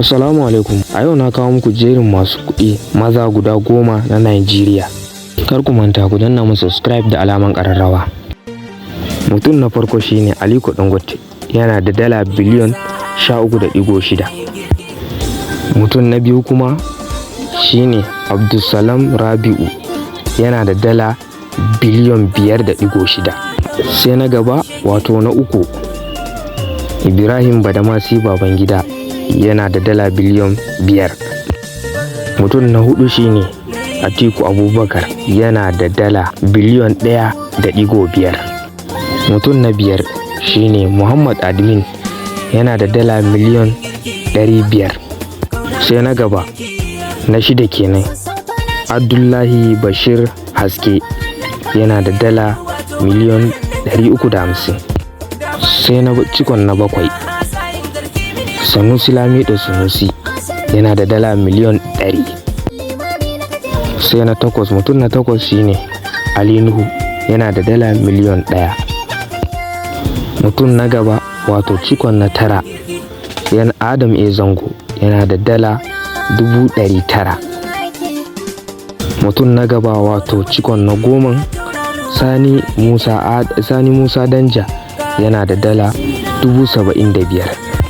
Assalamu alaikum. A yau na kawo muku jerin masu kuɗi maza guda 10 na Najeriya. Kar ku manta ku danna mu subscribe da alaman ƙararrawa. Mutum na farko shine Aliko Dangote, yana da dala biliyon 13.6. Mutum na biyu kuma shine Abdulsalam Rabiu, yana da dala biliyon 5.6. Sai na gaba, wato na uku, Ibrahim Badamasi Babangida, yana da dala biliyon 5. Mutum na hudu shine Atiku Abubakar, yana da dala biliyon 1.5. Mutum na biyar shine Muhammad Admin, yana da dala miliyon 500. Sai na gaba, na shida kenan, Abdullahi Bashir Haske, yana da dala miliyon 350. Sai na cikon na bakwai, Sanusi Lamido Sanusi, yana da dala miliyon 100. Sai na takwas, mutum na takwas shine Ali Nuhu, yana da dala miliyon 1. Mutum na gaba, wato cikon na tara, yan Adam A Zango, yana da dala 900,000. Mutum na gaba, wato cikon na goman, Sani Musa Danja, yana da dala 75,000.